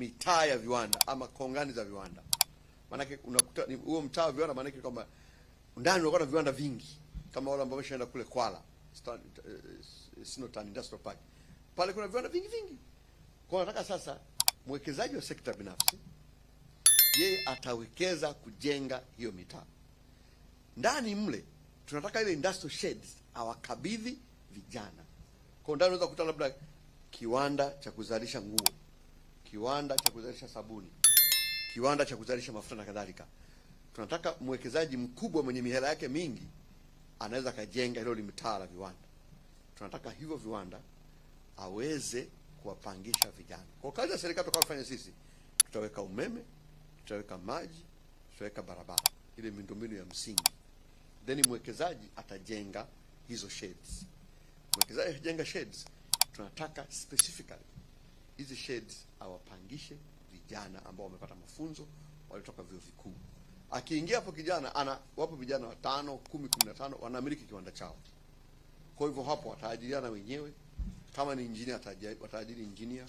Mitaa ya viwanda ama kongani za viwanda. Maanake unakuta huo mtaa wa viwanda, maanake kwamba ndani unakuwa na viwanda vingi, kama wale ambao wameshaenda kule Kwala Sinotan Industrial Park, pale kuna viwanda vingi vingi. Kwa nataka sasa mwekezaji wa sekta binafsi yeye atawekeza kujenga hiyo mitaa ndani mle, tunataka ile industrial sheds awakabidhi vijana. Kwa ndani unaweza kukuta labda kiwanda cha kuzalisha nguo, kiwanda cha kuzalisha sabuni, kiwanda cha kuzalisha mafuta na kadhalika. Tunataka mwekezaji mkubwa mwenye mihela yake mingi anaweza kajenga hilo limtaa la viwanda. Tunataka hivyo viwanda aweze kuwapangisha vijana. Kwa kazi ya serikali tutakayofanya sisi, tutaweka umeme, tutaweka maji, tutaweka barabara, ile miundombinu ya msingi. Then mwekezaji atajenga hizo sheds. Mwekezaji akijenga sheds, tunataka specifically hizi sheds awapangishe vijana ambao wamepata mafunzo, walitoka vyuo vikuu. Akiingia hapo kijana ana wapo vijana 5, 10, 15 wanamiliki kiwanda chao. Kwa hivyo hapo wataajiriana wenyewe, kama ni engineer wataajiri engineer,